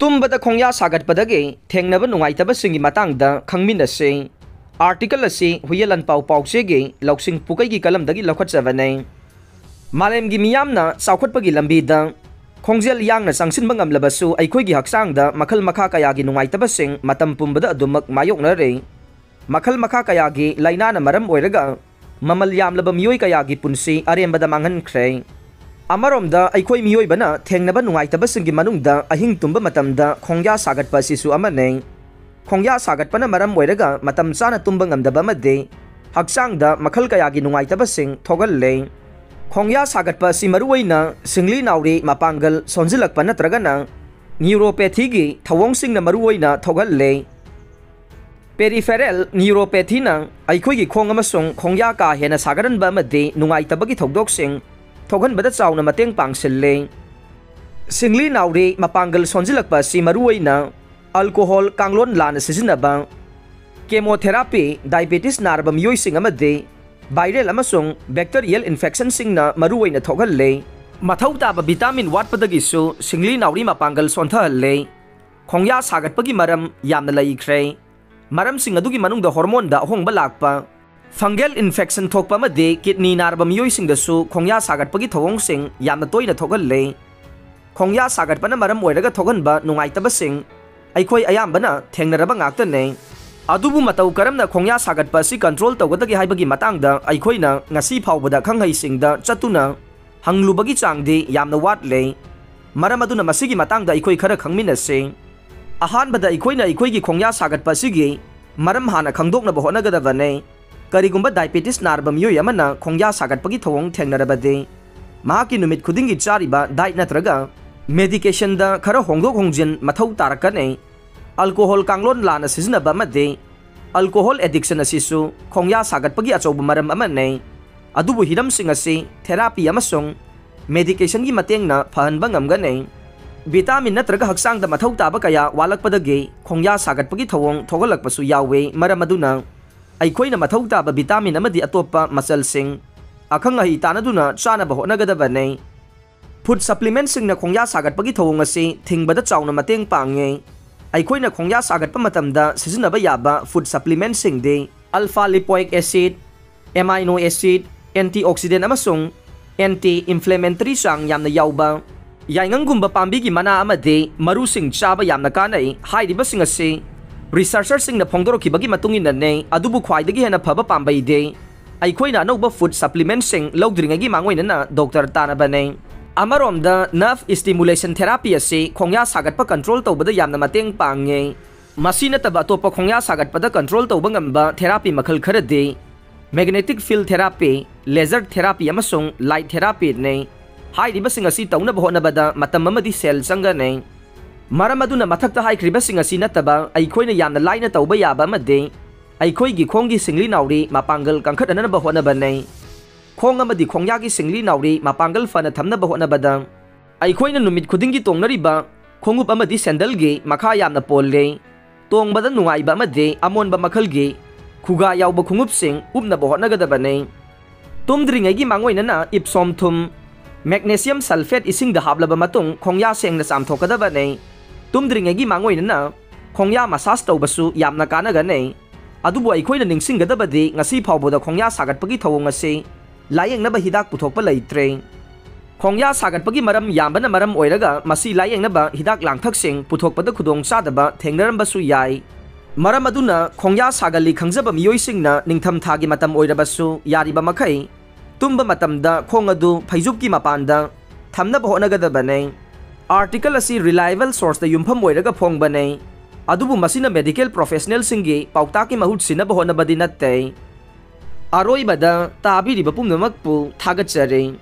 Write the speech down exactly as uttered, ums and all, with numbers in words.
ꯇꯨꯝꯕꯗ ꯈꯣꯡꯌꯥ ꯁꯥꯒꯠꯄꯗꯒꯤ ꯊꯦꯡꯅꯕ ꯅꯨꯡꯉꯥꯏꯇꯕꯁꯤꯡꯒꯤ ꯃꯇꯥꯡꯗ ꯈꯪꯃꯤꯟꯅꯁꯤ꯫ ꯑꯥꯔꯇꯤꯀꯜ ꯑꯁꯤ ꯍꯨꯏꯌꯦꯟ ꯂꯥꯟꯄꯥꯎ ꯄꯥꯎꯆꯦꯒꯤ ꯂꯧꯁꯤꯡ ꯄꯨꯀꯩꯒꯤ ꯀꯂꯝꯗꯒꯤ ꯂꯧꯈꯠꯆꯕꯅꯤ꯫ ꯃꯥꯂꯦꯝꯒꯤ ꯃꯤꯌꯥꯝꯅ ꯆꯥꯎꯈꯠꯄꯒꯤ ꯂꯝꯕꯤꯗ ꯈꯣꯡꯖꯦꯜ ꯌꯥꯡꯅ ꯆꯪꯁꯤꯟꯕ ꯉꯝꯂꯕꯁꯨ, ꯑꯩꯈꯣꯏꯒꯤ ꯍꯛꯆꯥꯡꯗ ꯃꯈꯜ ꯃꯈꯥ ꯀꯌꯥꯒꯤ ꯅꯨꯡꯉꯥꯏꯇꯕꯁꯤꯡ ꯃꯇꯝ ꯄꯨꯝꯕꯗ ꯑꯗꯨꯃꯛ ꯃꯥꯌꯣꯛꯅꯔꯤ꯫ ꯃꯈꯜ ꯃꯈꯥ ꯀꯌꯥꯒꯤ ꯂꯥꯏꯅꯥꯅ ꯃꯔꯝ ꯑꯣꯏꯔꯒ ꯃꯃꯜ ꯌꯥꯝꯂꯕ ꯃꯤꯑꯣꯏ ꯀꯌꯥꯒꯤ ꯄꯨꯟꯁꯤ ꯑꯔꯦꯝꯕꯗ ꯃꯥꯡꯍꯟꯈ꯭ꯔꯦ꯫ ꯑꯃꯔꯣꯝꯗ, ꯑꯩꯈꯣꯏ ꯃꯤꯑꯣꯏꯕꯅ ꯊꯦꯡꯅꯕ ꯅꯨꯡꯉꯥꯏꯇꯕꯁꯤꯡꯒꯤ ꯃꯅꯨꯡꯗ ꯑꯍꯤꯡ ꯇꯨꯝꯕ ꯃꯇꯝꯗ ꯈꯣꯡꯌꯥ ꯁꯥꯒꯠꯄ ꯑꯁꯤꯁꯨ ꯑꯃꯅꯤ꯫ ꯈꯣꯡꯌꯥ ꯁꯥꯒꯠꯄꯅ ꯃꯔꯝ ꯑꯣꯏꯔꯒ ꯃꯇꯝ ꯆꯥꯅ ꯇꯨꯝꯕ ꯉꯝꯗꯕ ꯑꯃꯗꯤ ꯍꯛꯆꯥꯡꯗ ꯃꯈꯜ ꯀꯌꯥꯒꯤ ꯅꯨꯡꯉꯥꯏꯇꯕꯁꯤꯡ ꯊꯣꯛꯍꯜꯂꯦ꯫ ꯈꯣꯡꯌꯥ ꯁꯥꯒꯠꯄ ꯑꯁꯤ ꯃꯔꯨꯑꯣꯏꯅ ꯁꯤꯡꯂꯤ ꯅꯥꯎꯔꯤ ꯃꯄꯥꯡꯒꯜ ꯁꯣꯟꯖꯤꯜꯂꯛꯄ ꯅꯠꯇ꯭ꯔꯒꯅ ꯅ꯭ꯌꯨꯔꯣꯄꯦꯊꯤꯒꯤ ꯊꯧꯑꯣꯡꯁꯤꯡꯅ ꯃꯔꯨꯑꯣꯏꯅ ꯊꯣꯛꯍꯜꯂꯦ꯫ ꯄꯦꯔꯤꯐꯦꯔꯦꯜ ꯅ꯭ꯌꯨꯔꯣꯄꯦꯊꯤꯅ ꯑꯩꯈꯣꯏꯒꯤ ꯈꯣꯡ ꯑꯃꯁꯨꯡ ꯈꯣꯡꯌꯥ ꯀꯥ ꯍꯦꯟꯅ ꯁꯥꯒꯠꯍꯟꯕ ꯑꯃꯗꯤ ꯅꯨꯡꯉꯥꯏꯇꯕꯒꯤ ꯊꯧꯗꯣꯛꯁꯤꯡ ꯊꯣꯛꯍꯟꯕꯗ ꯆꯥꯎꯅ ꯃꯇꯦꯡ ꯄꯥꯡꯁꯤꯜꯂꯤ꯫ ꯁꯤꯡꯂꯤ ꯅꯥꯎꯔꯤ ꯃꯄꯥꯡꯒꯜ ꯁꯣꯟꯖꯤꯜꯂꯛꯄ ꯑꯁꯤ ꯃꯔꯨꯑꯣꯏꯅ ꯑꯜꯀꯣꯍꯣꯜ ꯀꯥꯡꯂꯣꯟ ꯂꯥꯟꯅ ꯁꯤꯖꯤꯟꯅꯕ, ꯀꯦꯃꯣꯊꯦꯔꯥꯄꯤ, ꯗꯥꯏꯕꯦꯇꯤꯁ ꯅꯥꯔꯕ ꯃꯤꯑꯣꯏꯁꯤꯡ ꯑꯃꯗꯤ ꯚꯥꯏꯔꯦꯜ ꯑꯃꯁꯨꯡ ꯕꯦꯛꯇꯔꯤꯌꯦꯜ ꯏꯟꯐꯦꯛꯁꯟꯁꯤꯡꯅ ꯃꯔꯨꯑꯣꯏꯅ ꯊꯣꯛꯍꯜꯂꯤ꯫ ꯃꯊꯧ ꯇꯥꯕ ꯚꯤꯇꯥꯃꯤꯟ ꯋꯥꯠꯄꯗꯒꯤꯁꯨ ꯁꯤꯡꯂꯤ ꯅꯥꯎꯔꯤ ꯃꯄꯥꯡꯒꯜ ꯁꯣꯟꯊꯍꯜꯂꯤ꯫ ꯈꯣꯡꯌꯥ ꯁꯥꯒꯠꯄꯒꯤ ꯃꯔꯝ ꯌꯥꯝꯅ ꯂꯩꯈ꯭ꯔꯦ꯫ ꯃꯔꯝꯁꯤꯡ ꯑꯗꯨꯒꯤ ꯃꯅꯨꯡꯗ ꯍꯣꯔꯃꯣꯟꯗ ꯑꯍꯣꯡꯕ ꯂꯥꯛꯄ, ꯐꯪꯒꯦꯜ ꯏꯟꯐꯦꯛꯁꯟ ꯊꯣꯛꯄ ꯑꯃꯗꯤ ꯀꯤꯗꯅꯤ ꯅꯥꯔꯕ ꯃꯤꯑꯣꯏꯁꯤꯡꯗꯁꯨ ꯈꯣꯡꯌꯥ ꯁꯥꯒꯠꯄꯒꯤ ꯊꯧꯑꯣꯡꯁꯤꯡ ꯌꯥꯝꯅ ꯇꯣꯏꯅ ꯊꯣꯛꯍꯜꯂꯤ꯫ ꯈꯣꯡꯌꯥ ꯁꯥꯒꯠꯄꯅ ꯃꯔꯝ ꯑꯣꯏꯔꯒ ꯊꯣꯛꯍꯟꯕ ꯅꯨꯡꯉꯥꯏꯇꯕꯁꯤꯡ ꯑꯩꯈꯣꯏ ꯑꯌꯥꯝꯕꯅ ꯊꯦꯡꯅꯔꯕ ꯉꯥꯛꯇꯅꯤ꯫ ꯑꯗꯨꯕꯨ ꯃꯇꯧ ꯀꯔꯝꯅ ꯈꯣꯡꯌꯥ ꯁꯥꯒꯠꯄ ꯑꯁꯤ ꯀꯟꯇ꯭ꯔꯣꯜ ꯇꯧꯒꯗꯒꯦ ꯍꯥꯏꯕꯒꯤ ꯃꯇꯥꯡꯗ ꯑꯩꯈꯣꯏꯅ ꯉꯁꯤ ꯐꯥꯎꯕꯗ ꯈꯪꯍꯩꯁꯤꯡꯗ ꯆꯠꯇꯨꯅ ꯍꯪꯂꯨꯕꯒꯤ ꯆꯥꯡꯗꯤ ꯌꯥꯝꯅ ꯋꯥꯠꯂꯦ꯫ ꯃꯔꯝ ꯑꯗꯨꯅ ꯃꯁꯤꯒꯤ ꯃꯇꯥꯡꯗ ꯑꯩꯈꯣꯏ ꯈꯔ ꯈꯪꯃꯤꯟꯅꯁꯤ꯫ ꯑꯍꯥꯟꯕꯗ ꯑꯩꯈꯣꯏꯅ ꯑꯩꯈꯣꯏꯒꯤ ꯈꯣꯡꯌꯥ ꯁꯥꯒꯠꯄ ꯑꯁꯤꯒꯤ ꯃꯔꯝ ꯍꯥꯟꯅ ꯈꯪꯗꯣꯛꯅꯕ ꯍꯣꯠꯅꯒꯗꯕꯅꯤ꯫ ꯀꯔꯤꯒꯨꯝꯕ ꯗꯥꯏꯕꯦꯇꯤꯁ ꯅꯥꯔꯕ ꯃꯤꯑꯣꯏ ꯑꯃꯅ ꯈꯣꯡꯌꯥ ꯁꯥꯒꯠꯄꯒꯤ ꯊꯧꯑꯣꯡ ꯊꯦꯡꯅꯔꯕꯗꯤ, ꯃꯍꯥꯛꯀꯤ ꯅꯨꯃꯤꯠ ꯈꯨꯗꯤꯡꯒꯤ ꯆꯥꯔꯤꯕ ꯗꯥꯏꯠ ꯅꯠꯇ꯭ꯔꯒ ꯃꯦꯗꯤꯀꯦꯁꯟꯗ ꯈꯔ ꯍꯣꯡꯗꯣꯛ ꯍꯣꯡꯖꯤꯟ ꯃꯊꯧ ꯇꯥꯔꯛꯀꯅꯤ꯫ ꯑꯜꯀꯣꯍꯣꯜ ꯀꯥꯡꯂꯣꯟ ꯂꯥꯟꯅ ꯁꯤꯖꯤꯟꯅꯕ ꯑꯃꯗꯤ ꯑꯜꯀꯣꯍꯣꯜ ꯑꯦꯗꯤꯛꯁꯟ ꯑꯁꯤꯁꯨ ꯈꯣꯡꯌꯥ ꯁꯥꯒꯠꯄꯒꯤ ꯑꯆꯧꯕ ꯃꯔꯝ ꯑꯃꯅꯤ꯫ ꯑꯗꯨꯕꯨ ꯍꯤꯔꯝꯁꯤꯡ ꯑꯁꯤ ꯊꯦꯔꯥꯄꯤ ꯑꯃꯁꯨꯡ ꯃꯦꯗꯤꯀꯦꯁꯟꯒꯤ ꯃꯇꯦꯡꯅ ꯐꯍꯟꯕ ꯉꯝꯒꯅꯤ꯫ ꯚꯤꯇꯥꯃꯤꯟ ꯅꯠꯇ꯭ꯔꯒ ꯍꯛꯆꯥꯡꯗ ꯃꯊꯧ ꯇꯥꯕ ꯀꯌꯥ ꯋꯥꯠꯂꯛꯄꯗꯒꯤ ꯈꯣꯡꯌꯥ ꯁꯥꯒꯠꯄꯒꯤ ꯊꯧꯑꯣꯡ ꯊꯣꯛꯍꯜꯂꯛꯄꯁꯨ ꯌꯥꯎꯏ꯫ ꯃꯔꯝ ꯑꯗꯨꯅ ꯑꯩꯈꯣꯏꯅ ꯃꯊꯧ ꯇꯥꯕ ꯚꯤꯇꯥꯃꯤꯟ ꯑꯃꯗꯤ ꯑꯇꯣꯞꯄ ꯃꯆꯜꯁꯤꯡ ꯑꯈꯪ ꯑꯍꯩ ꯇꯥꯟꯅꯗꯨꯅ ꯆꯥꯅꯕ ꯍꯣꯠꯅꯒꯗꯕꯅꯤ꯫ Food supplementꯁꯤꯡꯅ ꯈꯣꯡꯌꯥ ꯁꯥꯒꯠꯄꯒꯤ ꯊꯧꯑꯣꯡ ꯑꯁꯤ ꯊꯤꯡꯕꯗ ꯆꯥꯎꯅ ꯃꯇꯦꯡ ꯄꯥꯡꯉꯤ꯫ ꯑꯩꯈꯣꯏꯅ ꯈꯣꯡꯌꯥ ꯁꯥꯒꯠꯄ ꯃꯇꯝꯗ ꯁꯤꯖꯤꯟꯅꯕ ꯌꯥꯕ food supplementꯁꯤꯡꯗꯤ alpha lipoic acid, amino acid, antioxidant ꯑꯃꯁꯨꯡ anti inflammatory ꯆꯥꯡ ꯌꯥꯝꯅ ꯌꯥꯎꯕ ꯌꯥꯏꯉꯪꯒꯨꯝꯕ ꯄꯥꯝꯕꯤꯒꯤ ꯃꯅꯥ ꯑꯃꯗꯤ ꯃꯔꯨꯁꯤꯡ ꯆꯥꯕ ꯌꯥꯝꯅ ꯀꯥꯟꯅꯩ꯫ ꯍꯥꯏꯔꯤꯕꯁꯤꯡ ꯑꯁꯤ researcherꯁꯤꯡꯅ ꯐꯣꯡꯗꯣꯔꯛꯈꯤꯕꯒꯤ ꯃꯇꯨꯡ ꯏꯟꯅꯅꯤ, ꯑꯗꯨꯕꯨ ꯈ꯭ꯋꯥꯏꯗꯒꯤ ꯍꯦꯟꯅ ꯐꯕ ꯄꯥꯝꯕꯩꯗꯤ ꯑꯩꯈꯣꯏꯅ ꯑꯅꯧꯕ food supplementꯁꯤꯡ ꯂꯧꯗ꯭ꯔꯤꯉꯩꯒꯤ ꯃꯥꯡꯑꯣꯏꯅꯅ ꯗꯣꯛꯇꯔ ꯇꯥꯟꯅꯕꯅꯤ꯫ ꯑꯃꯔꯣꯝꯗ nerve stimulation therapy ꯑꯁꯤ ꯈꯣꯡꯌꯥ ꯁꯥꯒꯠꯄ control ꯇꯧꯕꯗ ꯌꯥꯝꯅ ꯃꯇꯦꯡ ꯄꯥꯡꯉꯤ꯫ ꯃꯁꯤ ꯅꯠꯇꯕ ꯑꯇꯣꯞꯄ ꯈꯣꯡꯌꯥ ꯁꯥꯒꯠꯄꯗ control ꯇꯧꯕ ꯉꯝꯕ therapy ꯃꯈꯜ ꯈꯔꯗꯤ magnetic field therapy, laser therapy ꯑꯃꯁꯨꯡ light therapyꯅꯤ꯫ ꯍꯥꯏꯔꯤꯕꯁꯤꯡ ꯑꯁꯤ ꯇꯧꯅꯕ ꯍꯣꯠꯅꯕꯗ ꯃꯇꯝ ꯑꯃꯗꯤ ꯁꯦꯜ ꯆꯪꯒꯅꯤ꯫ ꯃꯔꯝ ꯑꯗꯨꯅ ꯃꯊꯛꯇ ꯍꯥꯏꯈ꯭ꯔꯤꯕꯁꯤꯡ ꯑꯁꯤ ꯅꯠꯇꯕ ꯑꯩꯈꯣꯏꯅ ꯌꯥꯝꯅ ꯂꯥꯏꯅ ꯇꯧꯕ ꯌꯥꯕ ꯑꯃꯗꯤ ꯑꯩꯈꯣꯏꯒꯤ ꯈꯣꯡꯒꯤ ꯁꯤꯡꯂꯤ ꯅꯥꯎꯔꯤ ꯃꯄꯥꯡꯒꯜ ꯀꯟꯈꯠꯍꯟꯅꯕ ꯍꯣꯠꯅꯕꯅꯤ꯫ ꯈꯣꯡ ꯑꯃꯗꯤ ꯈꯣꯡꯌꯥꯒꯤ ꯁꯤꯡꯂꯤ ꯅꯥꯎꯔꯤ ꯃꯄꯥꯡꯒꯜ ꯐꯅ ꯊꯝꯅꯕ ꯍꯣꯠꯅꯕꯗ ꯑꯩꯈꯣꯏꯅ ꯅꯨꯃꯤꯠ ꯈꯨꯗꯤꯡꯒꯤ ꯇꯣꯡꯅꯔꯤꯕ ꯈꯣꯡꯎꯞ ꯑꯃꯗꯤ ꯁꯦꯟꯗꯜꯒꯤ ꯃꯈꯥ ꯌꯥꯝꯅ ꯄꯣꯜꯂꯤ꯫ ꯇꯣꯡꯕꯗ ꯅꯨꯡꯉꯥꯏꯕ ꯑꯃꯗꯤ ꯑꯃꯣꯟꯕ ꯃꯈꯜꯒꯤ ꯈꯨꯒꯥ ꯌꯥꯎꯕ ꯈꯣꯡꯎꯞꯁꯤꯡ ꯎꯞꯅꯕ ꯍꯣꯠꯅꯒꯗꯕꯅꯤ꯫ ꯇꯨꯝꯗ꯭ꯔꯤꯉꯩꯒꯤ ꯃꯥꯡꯑꯣꯏꯅꯅ Epsom ꯊꯨꯝ, magnesium sulphate ꯏꯁꯤꯡꯗ ꯍꯥꯞꯂꯕ ꯃꯇꯨꯡ ꯈꯣꯡꯌꯥ ꯁꯦꯡꯅ ꯆꯥꯝꯊꯣꯛꯀꯗꯕꯅꯤ꯫ ꯇꯨꯝꯗ꯭ꯔꯤꯉꯩꯒꯤ ꯃꯥꯡꯑꯣꯏꯅꯅ ꯈꯣꯡꯌꯥ massage ꯇꯧꯕꯁꯨ ꯌꯥꯝꯅ ꯀꯥꯟꯅꯒꯅꯤ꯫ ꯑꯗꯨꯕꯨ ꯑꯩꯈꯣꯏꯅ ꯅꯤꯡꯁꯤꯡꯒꯗꯕꯗꯤ ꯉꯁꯤ ꯐꯥꯎꯕꯗ ꯈꯣꯡꯌꯥ ꯁꯥꯒꯠꯄꯒꯤ ꯊꯧꯑꯣꯡ ꯑꯁꯤ ꯂꯥꯌꯦꯡꯅꯕ ꯍꯤꯗꯥꯛ ꯄꯨꯊꯣꯛꯄ ꯂꯩꯇ꯭ꯔꯦ꯫ ꯈꯣꯡꯌꯥ ꯁꯥꯒꯠꯄꯒꯤ ꯃꯔꯝ ꯌꯥꯝꯕꯅ ꯃꯔꯝ ꯑꯣꯏꯔꯒ ꯃꯁꯤ ꯂꯥꯌꯦꯡꯅꯕ ꯍꯤꯗꯥꯛ ꯂꯥꯡꯊꯛꯁꯤꯡ ꯄꯨꯊꯣꯛꯄꯗ ꯈꯨꯗꯣꯡꯆꯥꯗꯕ ꯊꯦꯡꯅꯔꯝꯕꯁꯨ ꯌꯥꯏ꯫ ꯃꯔꯝ ꯑꯗꯨꯅ ꯈꯣꯡꯌꯥ ꯁꯥꯒꯜꯂꯤ ꯈꯪꯖꯕ ꯃꯤꯑꯣꯏꯁꯤꯡꯅ ꯅꯤꯡꯊꯝꯊꯥꯒꯤ ꯃꯇꯝ ꯑꯣꯏꯔꯕꯁꯨ ꯌꯥꯔꯤꯕ ꯃꯈꯩ ꯇꯨꯝꯕ ꯃꯇꯝꯗ ꯈꯣꯡ ꯑꯗꯨ ꯐꯩꯖꯨꯞꯀꯤ ꯃꯄꯥꯟꯗ ꯊꯝꯅꯕ ꯍꯣꯠꯅꯒꯗꯕꯅꯤ꯫ Article ꯑꯁꯤ reliable sourceꯇ ꯌꯨꯝꯐꯝ ꯑꯣꯏꯔꯒ ꯐꯣꯡꯕꯅꯤ, ꯑꯗꯨꯕꯨ ꯃꯁꯤꯅ medical professionalꯁꯤꯡꯒꯤ ꯄꯥꯎꯇꯥꯛꯀꯤ ꯃꯍꯨꯠ ꯁꯤꯟꯅꯕ ꯍꯣꯠꯅꯕꯗꯤ ꯅꯠꯇꯦ꯫ ꯑꯔꯣꯏꯕꯗ ꯇꯥꯕꯤꯔꯤꯕ ꯄꯨꯝꯅꯃꯛꯄꯨ ꯊꯥꯒꯠꯆꯔꯤ꯫